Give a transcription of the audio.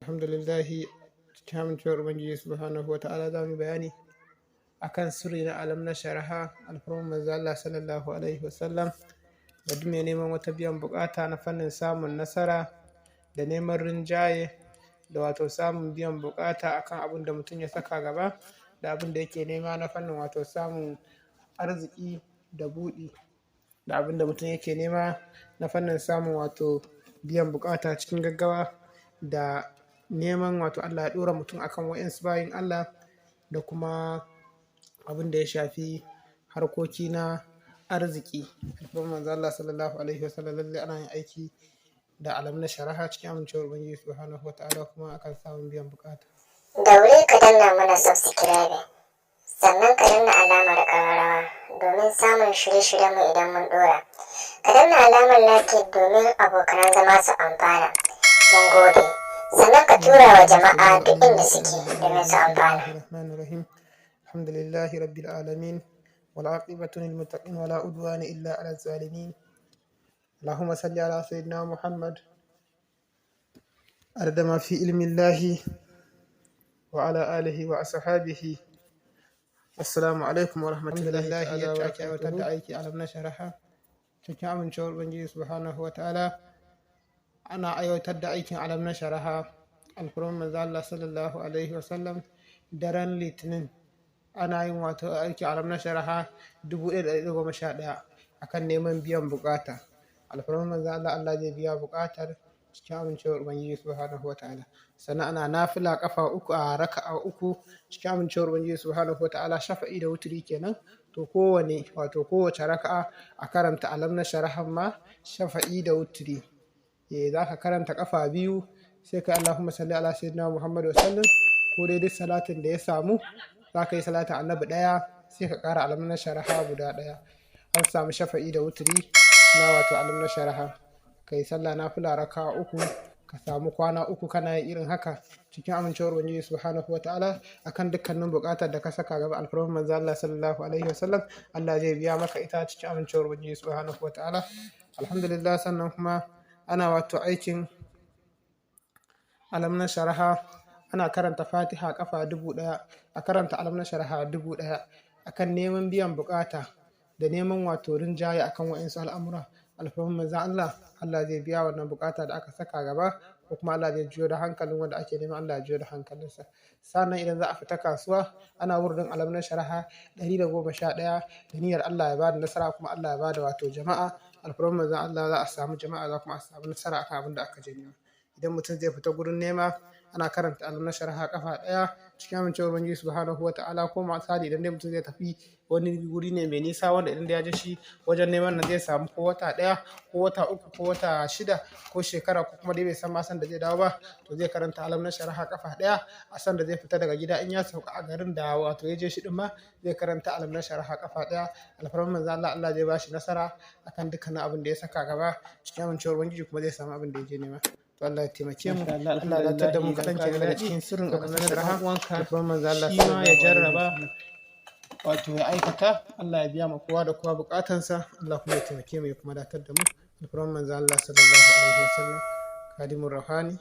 Alhamdulillahi, cikin amincewar Ubangiji subhanahu wa ta'ala, za mu bayani akan sirri na alam na sharaha, alfarman manzo Allah sallallahu alaihi wasallam, da duk mai neman wata biyan bukata na fannin samun nasara da neman rinjaye da wato samun biyan bukata akan abin da mutum ya saka gaba, da abin da yake nema na fannin wato samun arziki da buɗi, da abin da mutum yake nema na fannin samun wato biyan bukata cikin gaggawa, da neman wato Allah ya ɗora mutum akan wa'insu bayin Allah, da kuma abin da ya shafi harkoki na arziki. Alfarman manzo Allah sallallahu alaihi wasallam, lallai ana yin aiki da alam na sharaha cikin amincewar Ubangiji subhanahu wa ta'ala, kuma akan samun biyan bukata. Daure ka danna mana subscribe, sannan ka danna alamar ƙararrawa domin samun shirye-shiryenmu idan mun ɗora. Ka danna alamar like domin abokanan zama su amfana. Mun gode. Sannan ka tura wa jama'a duk inda suke domin su amfana. الرحمن الرحيم. الحمد لله رب العالمين، والعاقبة للمتقين، ولا عدوان إلا على الظالمين. اللهم صل على سيدنا محمد عدد ما في علم الله وعلى آله وأصحابه. السلام عليكم ورحمة الله تعالى وبركاته. Da aiki alam na sharaha cikin amincewar Ubangiji subhanahu wa ta'ala, ana aiwatar da aikin alam na sharaha alfarman manzo Allah sallallahu alaihi wasallam daren Litinin. Ana yin wato aiki alam na sharaha 1111 akan neman biyan bukata alfarman manzo Allah. Allah zai biya bukatar cikin amincewar Ubangiji subhanahu wa ta'ala. Sannan ana nafila kafa uku a raka'a uku cikin amincewar Ubangiji subhanahu wa ta'ala, shafa'i da wuturi kenan. To kowane wato kowace raka'a a karanta alam na sharahan ma shafa'i da wuturi. Za ka karanta kafa biyu, sai ka Allahumma salli ala sayyidina Muhammad wa sallam, ko dai duk salatin da ya samu za ka yi salatin Annabi ɗaya, sai ka ƙara alam na sharaha guda ɗaya. An samu shafa'i da wuturi na wato alam na sharaha. Ka yi sallah nafila raka'a uku, ka samu kwana 3 kana yin irin haka, cikin amincewar Ubangiji subhanahu wa ta'ala, akan dukkanin buƙatar da ka saka gaba, alfarman manzo Allah sallallahu alaihi wasallam, Allah zai biya maka ita cikin amincewar Ubangiji subhanahu wa ta'ala. Alhamdulillah. Sannan kuma ana wato aikin alam na sharaha, ana karanta Fatiha kafa 1000, a karanta alam na sharaha 1000 akan neman biyan bukata da neman wato rinjaye akan wa'insu al'amura. Alfarman manzon Allah, Allah zai biya wannan bukata da aka saka gaba, ko kuma Allah zai juyo da hankalin wanda ake neman Allah ya juyo da hankalinsa. Sannan idan za a fita kasuwa, ana wurdin alam na sharaha 111 da niyyar Allah ya bada nasara, kuma Allah ya bada wato jama'a. Alfarman manzon Allah, za a samu jama'a, za kuma a samu nasara akan abin da aka je nema. Idan mutum zai fita gurin nema, ana karanta alam na sharaha kafa ɗaya cikin amincewar Ubangiji subhanahu wa ta'ala. Ko misali, idan dai mutum zai tafi wani guri ne mai nisa, wanda idan ya je shi wajen neman nan zai samu ko wata 1 ko wata 3 ko wata 6 ko shekara, ko kuma dai bai san ma san da zai dawo ba, to zai karanta alam na sharaha kafa ɗaya a san da zai fita daga gida. In ya sauka a garin da wato ya je shi din ma, zai karanta alam na sharaha kafa ɗaya. Alfarman manzo Allah, Allah zai ba shi nasara akan dukkanin abin da ya saka gaba cikin amincewar Ubangiji, kuma zai samu abin da ya je nema. To Allah ya taimake mu, Allah ya datar da mu. Kaɗan kenan daga cikin sirrin alam na sharaha, alfarman manzo Allah, shi ma ya jarraba wato ya aikata. Allah ya biya ma kowa da kowa bukatansa. Allah kuma ya taimake mu, ya kuma datar da mu, alfarman manzo Allah sallallahu alaihi wasallam, kadimur rahani.